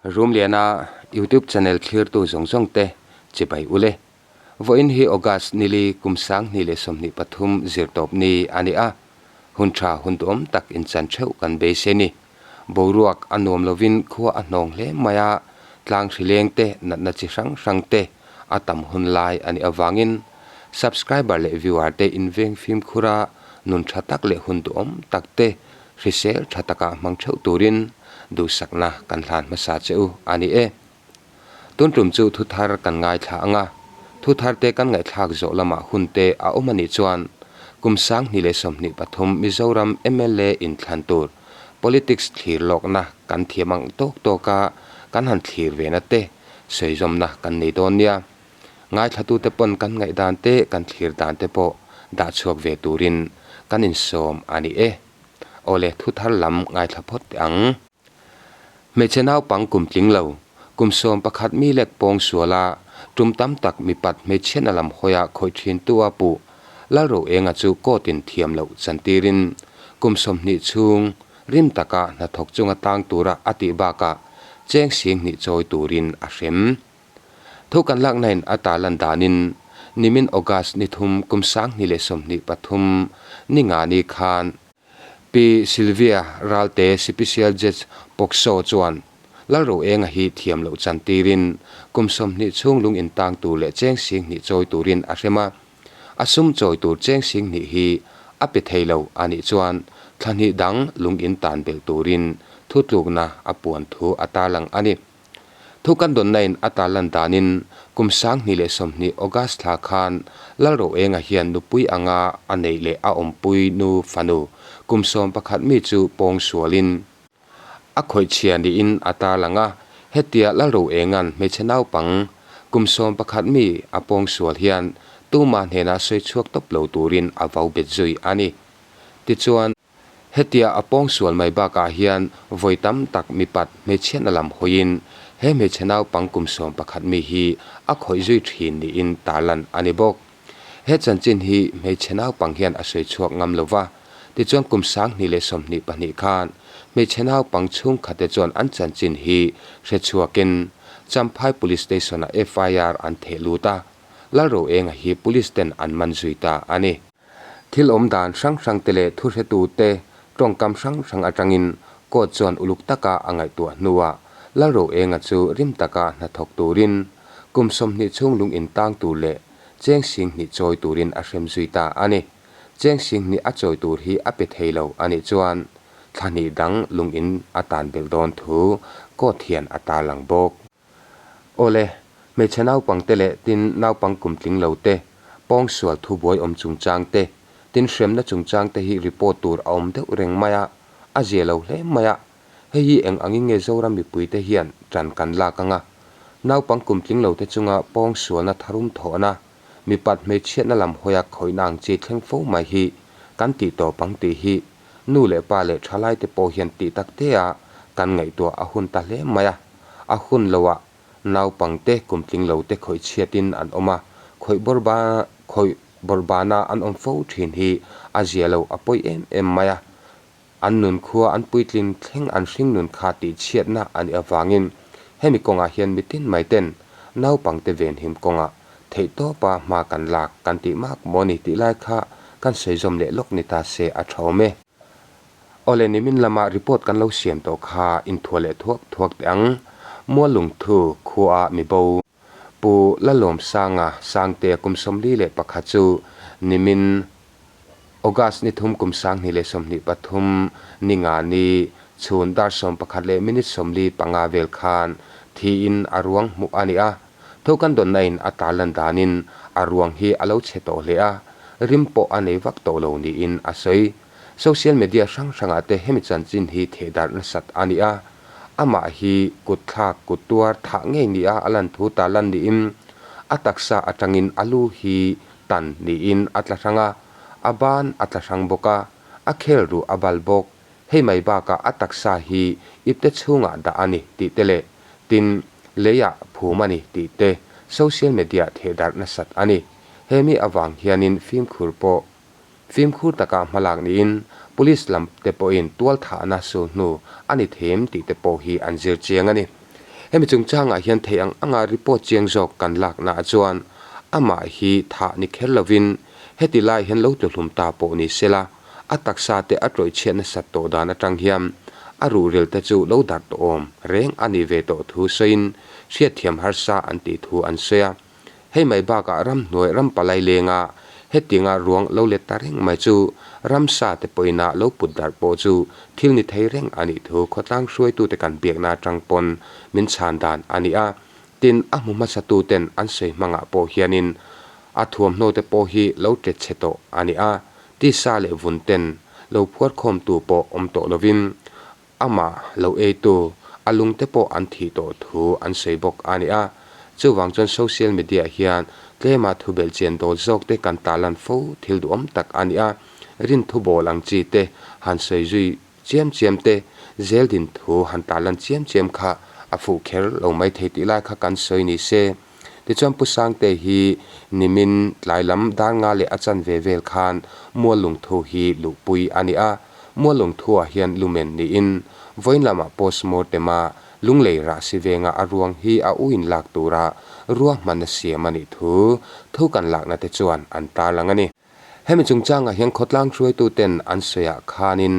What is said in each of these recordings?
Rumliana YouTube channel thlirtu zawng zawng te chibai ule. Vawiin hi August nili kum 2023 zirtawp ni a ni a, hun tha hun duhawm tak inchan theuh kan beisei ni. Boruak a nuam lovin khua a hnawng hle mai a, tlang hrileng te natna chi hrang hrang te a tam hun lai a nih avangin subscriber leh viewer te inveng fimkhur a, nun tha tak leh hun duhawm tak te hrisel tha taka hmang theuh turin duhsakna kan hlan hmasa che u a ni e. Tun tum chu thu thar kan ngaithla ang a, thu thar te kan ngaihthlak zawh lamah hun te a awm a nih chuan kum 2023 Mizoram mla inthlan tur politics thlir lawkna kan thiam ang tawk tawk a kan han thlir ve na te sawizawmna kan nei dawn nia. Ngaithlatute pawn kan ngaihdan te kan thlir dan te pawh dah chhuak ve turin kan insawm a ni e. Awle thu thar lam ngaithla phawt teh ang. Hmeichhe naupang kum tling lo, kum 11 mi lek pawng suala tum tam tak mipat hmeichhiatna lam hawia khawih thintu a puh Lalroenga chu court in thiam loh chantirin kum 20 chhung rim taka hnathawk chunga tang tura a tih bakah cheng 20,000 chawi turin a hrem. Thu kan laknain a tarlan danin nimin August ni thum kum 2023 ni nga ni khan Pi Sylvia Ralte Sipicial Judge POCSO chuan Lalroenga hi thiam loh chantirin kum 20 chhung lung intang tur leh cheng 20,000 chawi turin a hrem a. A sum chawi tur cheng 20,000 hi a pe thei lo a nih chuan thla hnih dang lung intan belh turin thutlukna a puan thu a tarlang a ni. Thu kan dawnnain a tarlan danin kum 2020 August thla khan Lalroenga hian nupui anga a neih leh a awmpui nu fanu kum 11 mi chu pawng sualin a khawihchhia niin a tarlang a. Hetia Lalroenga'n hmeichhe naupang kum 11 mi a pawng sual hian tuma hnena sawi chhuak tawp lo turin a vau bet zui a ni. Tichuan. Hetia a pawng sual mai bakah hian vawi tam tak mipat hmeichhiatna lam hawiin he hmeichhe naupang kum 11 mi hi a khawih zui thin niin tarlan a ni bawk. He chanchin hi hmeichhe naupang hian a sawi chhuak ngam lo va, tichuan kum 2022 khan hmeichhe naupang chhungkhatte chuan an chanchin hi hre chhuakin Champhai Police Station-ah FIR an theh lut a, Lalroenga hi Police ten an man zui ta a ni. Thil awm dan hrang hrang te leh thuhretute tawngkam hrang hrang atangin court chuan uluk taka a ngaihtuah hnuah Lalroenga chu rim taka hnathawk turin kum 20 chhung lung intang tur leh cheng 20,000 chawi turin a hrem zui ta a ni. Cheng 20,000 a chawi tur hi a pe thei lo a nih chuan thla hnih dang lung in a tan belh dawn thu court hian a tarlang bawk. Awle, hmeichhe naupang te leh tin naupang kum tling lo te, pawng sual thubuai awm chungchang te, tin hremna chungchang te hi report tur a awm deuh reng mai a, a zia lo hle mai a. Hei hi eng angin nge Zoram mipui te hian tan kan lak anga? Naupang kum tling lo te chunga pawng sualna tharum thawhna, mipat hmeichhiatna lam hawia khawihna ang chi thleng fo mai hi kan tih tawp ang tih hi nu leh pa leh thalai te pawh hian tih tak te a kan ngaihtuah a hun ta hle mai a. A hun loah naupangte kum tling lo te khawih chhiatin an awm a, khawih bawrhba khawih bawrhbana an awm fo thin hi a zia lo a pawi em em mai a. An nun khua an puitlin thleng an hring nun kha tih chhiatna a nih avangin hemi kawngah hian mitin mai ten naupangte venhim kawngah theihtawpa hma kan lak kan tih mak maw ni tih lai kha kan sawi zawm leh lawk ni ta se a tha awm e. Awle nimin lama report kan lo siam tawh kha inthuah leh thuak thuak teh ang. Muallungthu khua mi bo Pu Lalawmsanga Sangtea kum 41 chu nimin August ni thum kum 2023 ni nga ni chhun dar 11 leh minute 45 vel khan thiin a ruang hmuh a ni a. Tho kan dawnna in a tarlan danin a ruang hi a lo chhe tawh hle a, rim pawh a nei vak tawh lo niin a sawi. Social media hrang hrangah te hemi chanchin hi thehdarh nasat a ni a, amah hi kut thlak kut tuar thah ngei nia a lan thu tarlan niin a taksa atangin a lu hi tan niin a tla hrang a, a ban a tla hrang bawk a, a khel ruh a bal bawk. Hei mai bakah a taksa hi ipte chhungah dah a ni tih te leh tin leiah phum a ni tih te social media thehdarh nasat a ni. Hemi avang hianin fimkhur pawh Fimkhur taka hmalak niin Police lam te pawhin tual thahna sul hnu a ni them tih te pawh hi an zir chiang a ni. Hemi chungchangah hian theih ang anga report chiang zawk kan laknaah chuan amah hi thah ni kher lovin heti lai hian lo tluhlum ta pawh ni sela, a taksa te a tawih chhiat nasat tawh dan atang hian a ruhrel te chu lo darh tawh awm reng a nih ve tawh thu sawiin hriatthiam harsa an tih thu an sawi a. Hei mai bakah ramhnuai ram palai lenga hetianga ruang lo let ta reng mai chu ramsa te pawhina lo put darh pawh chu thil ni thei reng a nih thu khawtlang hruaitute kan biakna atang pawn min chhan dan a ni a. Tin, a hmu hmasatu ten an sawi hmangah pawh hianin a thuamhnaw te pawh hi lo tet chhe tawh a ni a, tisa leh vun ten lo phuar khawmtu pawh awm tawh lovin Amah lo eitu, a lungte pawh an thih tawh thu an sawi bawk a ni a. Chuvang chuan social media hian tlema thu belhchian dawl zawk te kan tarlan fo thil duhawm tak a ni a. Rinthu bawl ang chi te han sawi zui chiam chiam te, zeldin thu han tarlan chiam chiam kha a fuh kher lo mai thei tih lai kha kan sawi ni se. Tichuan Pu Sangte hi nimin tlai lam dar nga leh a chanve vel khan Muallungthu hi luhpui a ni a. Muallungthu-ah hian lumen niin vawiin lamah postmortem-a Lunglei Rahsi venga a ruang hi a u inlak tura ruahmanna siam a nih thu thu kan lakna te chuan an tarlang a ni. Hemi chungchangah hian khawtlang hruaituten an sawiah khanin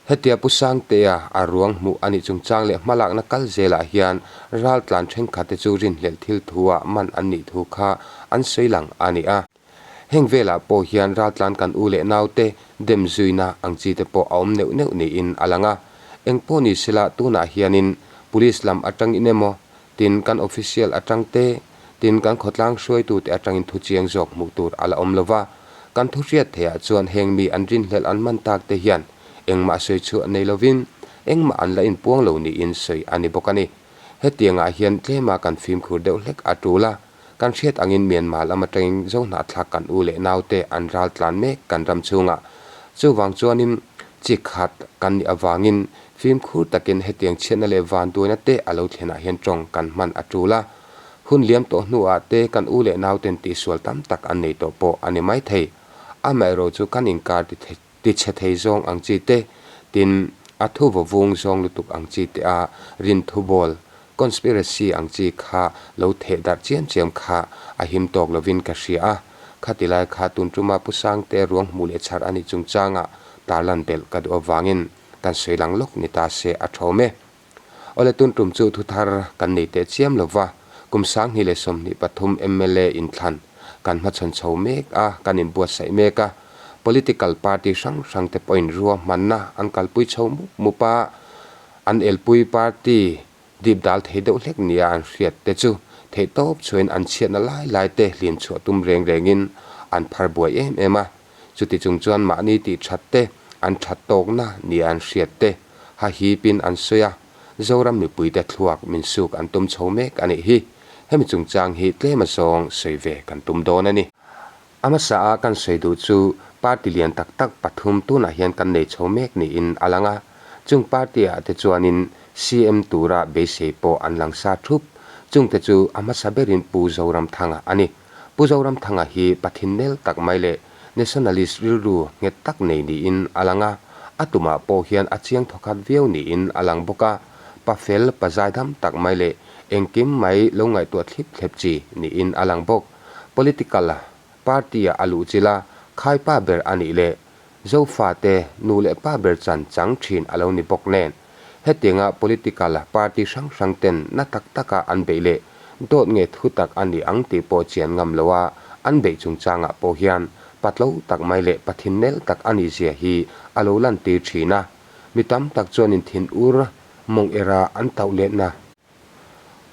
Hetia Pu Sangtea a ruang hmuh a nih chungchang leh hmalakna kal zelah hian raltlan thenkhatte chu rinhlelh thil thu-ah man an nih thu kha an sawi lang a ni a. Heng velah pawh hian raltlan kan u leh naute dem zuina ang chi te pawh a awm neuh neuh niin a lang a. Eng pawh ni sela tunah hianin Police lam atangin emaw, tin kan official atang te, tin kan khawtlang hruaitute atangin thu chiang zawk hmuh tur a la awm lo va. Kan thu hriat theihah chuan heng mi an rinhlelh an man tak te hian engmah sawi chhuah nei lovin engmah an la inpuang lo niin sawi a ni bawk a ni. Hetiangah hian tlema kan fimkhur deuh hlek a tul a, kan hriat angin Myanmar lam atangin Zohnahthlak kan u leh naute an ral tlan mek kan ram chhungah. Chuvang chuanin chi khat kan nih avangin fimkhur takin hetiang chhiatna leh vanduaina te a lo thlenah hian tawng kan hman a tul a. Hun liam tawh hnuah te kan u leh nauten tihsual tam tak an nei tawh pawh a ni maithei. Amaherawh chu kan inkar ti tichhe thei zawng ang chi te, tin a thu vawvung zawng lutuk ang chi te a rinthu bawl, conspiracy, ang chi kha lo theh darh chiam chiam kha a him tawk lovin ka hria a. Khati lai kha tun tuma Pu Sangte ruang hmuh leh chhar a nih chungchangah tarlan belh ka duh avangin kan sawi lang lawk ni ta se a thawm e. Awle tun tum chu thuthar kan nei teh chiam lo va, kum 2023 mla inthlan kan hmachhawn chho mek a, kan inbuatsaih mek a, political party hrang hrang te pawhin ruahmanna an kalpui chho mup mup a, an elpui party dip dal thei deuh hlek nia an hriat te chu theihtawp chhuain an chhiatna lai lai te hlim chhuah tum reng rengin an phar buai em em a. Chuti chung chuan mahni tih that te, an that tawkna nia an hriat te, ha hipin an sawi a, Zoram mipuite thluak min suk an tum chho mek a nih hi. Hemi chungchang hi tlem azawng sawi ve kan tum dawn a ni. A hmasa a kan sawi duh chu party lian tak tak pathum tunah hian kan nei chho mek niin a lang a. Chung party ah te chuanin CM tura beisei pawh an lang sa thup. Chungte chu a hmasa berin Pu Zoramthanga a ni. Pu Zoramthanga hi Pathin nel tak mai leh nationalist rilru nghet tak nei niin a lang a, a tumah pawh hian a chiang thawkhat viau niin a lang bawk a, pa fel, pa zaidam tak mai leh engkim mai lo ngaihtuah thlip thlep chi niin a lang bawk. Political party-ah a luh chilh a, khaipa ber a nih leh Zofate nu leh pa ber chan chang thin a lo ni bawk nen, hetianga political party hrang hrang ten na tak taka an beih leh dawt nge thu tak a ni ang tih pawh chian ngam lo a an beih chungchangah pawh hian patlo tak mai leh pathin nel tak a nih zia hi a lo lantir thin a, mi tam tak chuanin thin ur mawng era an tauh letna.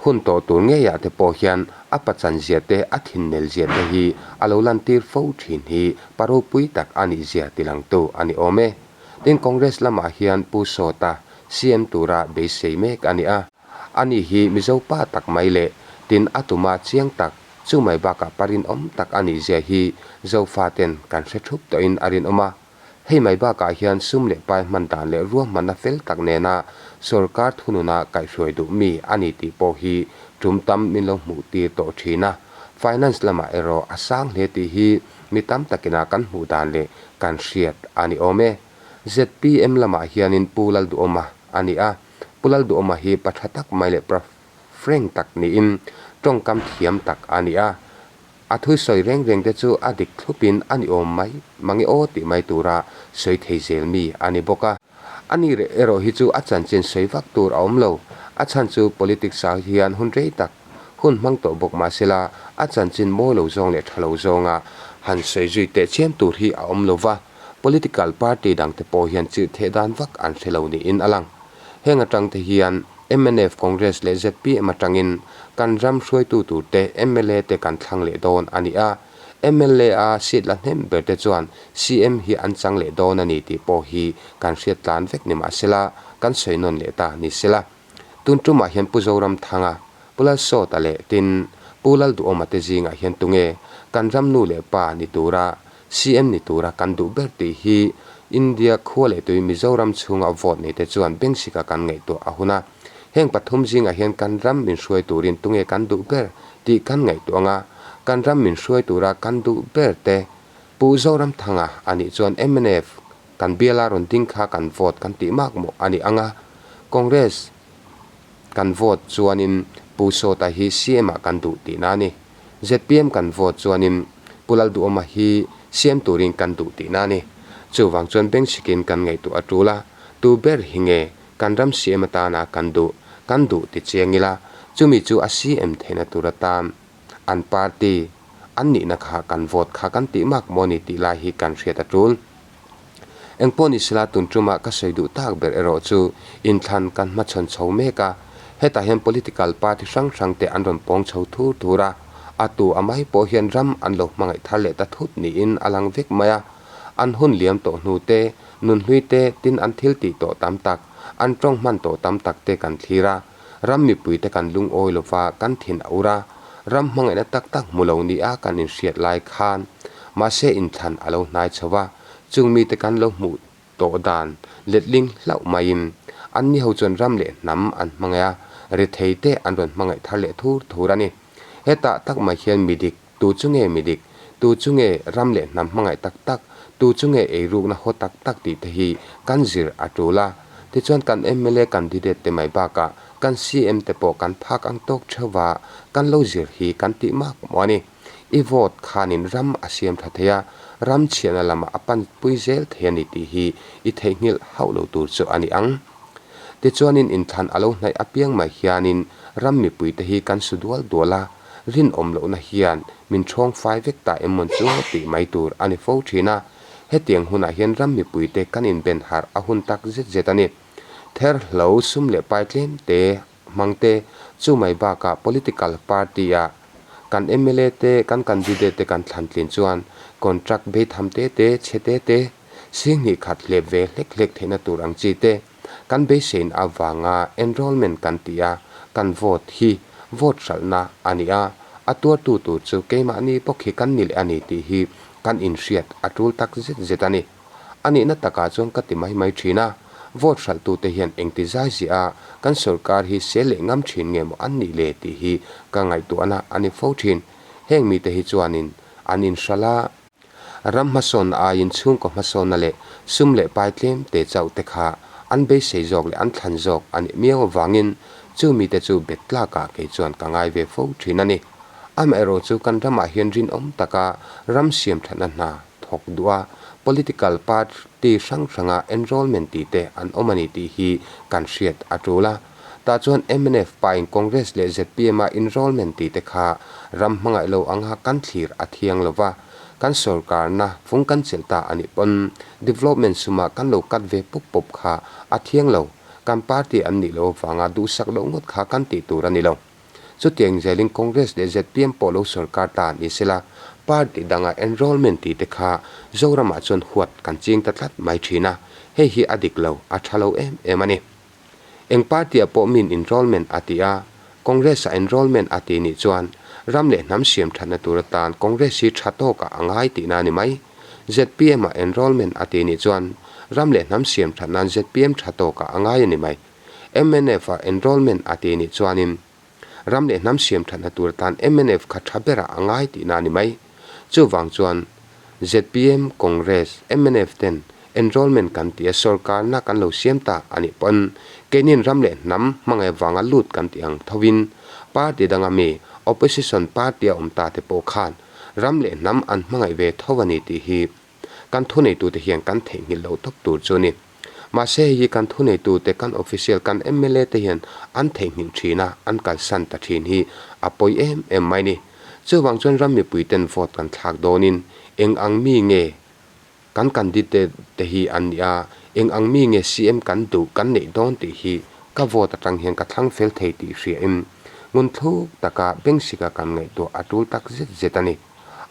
Hun tawh tur ngeiah te pawh hian a pachan zia te, a thinnel zia te hi a lo lantir fo thin hi pa ropui tak a nih zia tilangtu a ni awm e. Tin, Congress lamah hian Pu Sawta CM tura beisei mek a ni a. Ani hi Mizo pa tak mai leh tin a tuma chiang tak, chu mai bakah pa rinawm tak a nih zia hi Zofaten kan hre thup tawhin a rinawm a. Hei mai bakah hian sum leh pai hman dan leh ruahmanna fel tak nena sorkar thununa kaihhruai duh mi a ni tih pawh hi tum tam min lo hmuh tir tawh thin a. Finance lamah erawh a sang hle tih hi mi tam takina kan hmuh dan leh kan hriat a ni awm e. Zpm lamah hianin Pu Lalduhawma a ni a. Pu Lalduhawma hi pa tha tak mai leh pa frank tak niin tawngkam thiam tak a ni a. A thu sawi reng reng te chu a dik thlupin a ni awm mai mange aw tih mai tura sawi thei zel mi a ni bawk a. A ni reh erawh hi chu a chanchin sawi vak tur a awm lo. A chhan chu politics ah hian hun rei tak hun hmang tawh bawk mahsela a chanchin mawi lo zawng leh tha lo zawnga han sawi zui teh chiam tur hi a awm lo va, political party dangte pawh hian chirh theh dan vak an hre lo niin a lang. Heng atangte hian mnf, Congress leh zpm atangin kan ram hruaitu turte mla te kan thlang leh dawn a ni a, mla a seat la hnem berte chuan CM hi an chang leh dawn a ni tih pawh hi kan hriat tlan vek ni mahsela kan sawi nawn leh ta ni sela. Tun tumah hian Pu Zoramthanga, Pu Lalsawta leh tin Pu Lalduhawma te zingah hian tunge kan ram nu leh pa ni tura CM ni tura kan duh ber tih hi India khua leh tui Mizoram chhunga vote nei te chuan bengsika kan ngaihtuah a hun a. Heng pathum zingah hian kan ram min hruai turin tunge kan duh ber tih kan ngaihtuah anga kan ram min hruai tura kan duh ber te Pu Zoramthanga a nih chuan mnf Kan biala rawn ding kha kan vote kan tih mak mawh a ni ang a, Congress kan vote chuanin Pu Sawta hi CM ah kan duh tihna a ni. Zpm kan vote chuanin Pu Lalduhawma hi CM turin kan duh tihna a ni. Chuvang chuan bengchhikin kan ngaihtuah a tul a, tu ber hi nge kan ram CM atana kan duh, kan duh ti chiang ila, chumi chu a CM theihna tur atan an party an nihna kha kan vote kha kan tih mak maw ni tih lai hi kan hriat a tul. Engpawh ni sela tun tumah ka sawi duh tak ber erawh chu inthlan kan hmachhawn chho mek a, hetah hian political party hrang hrang te an rawn pawng chho thur thur a, a tu a mai pawh hian ram an lo hmangaih thar leh ta thut niin a lang vek mai a, an hun liam tawh hnu te, nunhlui te, tin an thil tih tawh tam tak, an tawng hman tawh tam tak te kan thlir a. Ram mipuite kan lungawi lova kan thin a ur a, ram hmangaihna tak tak hmu lo nia kan inhriat lai khan mahse inthlan a lo hnai chho va, chung mite kan lo hmuh tawh dan letling hlauh maiin anni ho chuan ram leh hnam an hmangaih a, rethei te an rawn hmangaih thar leh thur thur a ni. Hetah tak mai hian midik Tu chu nge mi dik, tu chu nge ram leh hnam hmangaih tak tak, tu chu nge eirukna haw tak tak tih te hi kan zir a tul a. Tichuan kan mla candidate te mai bakah kan CM te pawh kan phak ang tawk theuh va, kan lo zir hi kan tih mak maw a ni. I vote khanin ram a siam tha thei a, ram chhiahna lamah a pan pui zel thei a ni tih hi i theihnghilh hauh lo tur chu a ni ang. Tichuanin inthlan a lo hnaih apiang mai hianin ram mipuite hi kan su dual dual a, rinawm lohna hian min ṭhawng fai vek ta em mawn chu tih mai tur a ni fo ṭhin a. Hetiang hunah hian ram mipuite kan inben harh a hun tak zet zet a ni. Therhlo sum leh pai tlem te hmang te, chu mai bakah political party-a kan mla te, kan candidate te kan thlan tlin chuan contract beitham te te, chhe te te, Singhnih khat hlep ve hlek hlek theihna tur ang chi te kan beisein avanga enrollment kan tih a, kan vote hi vote hralhna a ni a, a tuartu tur chu keimahni bawk hi kan ni leh a ni tih hi kan inhriat a tul tak zet zet a ni. A nihna takah chuan ka ti mai mai thin a, vote hralhtute hian engti zai ziah a kan sorkar hi sel leh ngam thin nge maw an nih le tih hi ka ngaihtuahna a ni fo thin. Heng mite hi chuanin an inhralh a. Ram hmasawnna aiin chhungkaw hmasawnna leh sum leh pai tlem te chauh te kha an beisei zawk leh an thlan zawk a nih miau avangin chu mite chu bet tlakah kei chuan ka ngai ve fo thin a ni. Amaherawh chu kan ramah hian rinawm taka ram siam thatna hna thawk duh a, political party hrang hranga enrollment tih te an awm a ni tih hi kan hriat a tul a. Tah chuan mnf pain Congress leh zpm a enrollment tih te kha ram hmangaih lo anga kan thlir a thiang lo va, kan sorkarna fung kan chelh ta a nih pawn development suma kan lo cut ve pup pup kha a thiang lo, kan party an nih loh avanga duhsak loh ngawt kha kan tih tur a ni lo. Chutiang zelin Congress leh zpm pawh lo sorkar ta ni sela, party danga enrollment tih te kha Zoramah chuan huat kan ching ta tlat mai thin a, hei hi a dik lo, a tha lo em em a ni. Eng party-ah pawh min enrollment a ti a, Congress-ah enrollment a ti nih chuan ram leh hnam siam thatna tur atan Congress hi tha tawkah a ngai tihna a ni mai. ZPM-ah enrollment a ti nih chuan ram leh hnam siam that nan zpm tha tawkah a ngai a ni mai. MNF-ah enrollment a ti nih chuanin ram leh hnam siam thatna tur atan mnf kha tha berah a ngai tihna a ni mai. Chuvang chuan zpm, Congress, mnf ten. Enrollment kan tih a, sorkarna kan lo siam ta a nih pawn keinin ram leh hnam hmangaih vanga lut kan tih ang thovin party danga mi opposition party a awm ta te pawh khan ram leh hnam an hmangaih ve tho a ni tih hi kan thuneitute hian kan theihnghilh loh tawp tur chu a ni. Mahse hei hi kan thuneitute, kan official, kan mla te hian an theihnghilh thin a, an kalsan ta thin hi a pawi em em mai ni. Chuvang chuan ram mipuiten vote kan thlak dawnin eng ang mi nge kan candidate te hi an nih a, eng ang mi nge CM kan duh kan neih dawn tih hi ka vote atang hian ka thlang fel thei tih hriain ngunthluk taka bengsika kan ngaihtuah a tul tak zet zet a ni.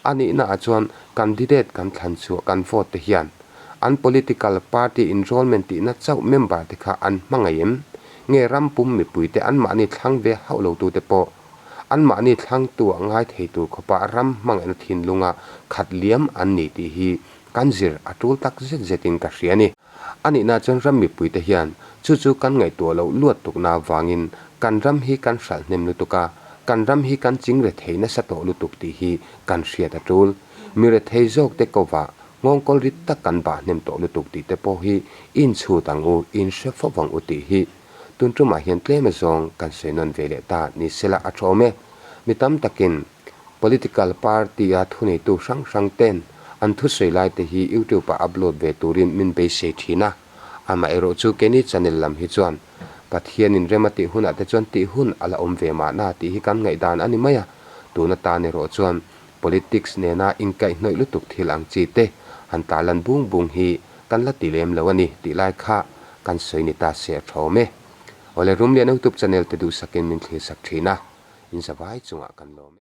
A nihna ah chuan candidate kan thlan chhuah kan vote te hian an political party enrollment tihna chauh member te kha an hmangaih em? Nge ram pum mipui te anmahni thlang ve hauh lo tute pawh anmahni thlangtu ah ngai thei tur khawpa ram hmangaihna thinlunga khat liam an ni tih hi kan zir a tul tak zet zetin ka hria a ni. A nihna chuan ram mipuite hian chu chu kan ngaihtuah loh luat tukna avangin kan ram hi kan hralh hnem lutuk a, kan ram hi kan ching rethei nasa tawh lutuk tih hi kan hriat a tul. Mi rethei zawkte kovah nghawngkawl rit tak kan bah hnem tawh lutuk tih te pawh hi inchhut ang u, inhre fo vang u tih hi tun tumah hian tlem azawng kan sawi nawn ve leh ta ni sela a thawm e. Mi tam takin Political party-a thuneitu hrang hrang ten an thusawi lai te hi YouTube-ah upload ve turin min beisei thin a. Amaherawh chu keini channel lam hi chuan Pathianin rem a tih hunah te chuan tih hun a la awm ve mahna tih hi kan ngaihdan a ni mai a. Tun atan erawh chuan politics nena inkaihhnawih lutuk thil ang chi te han tarlan bung bung hi kan la ti lem lo a ni tih lai kha kan sawi ni ta se a tha awm e. Awle Rumlian YouTube channel te duhsakin min thlirsak thin a, in zavai chungah kan lawm e.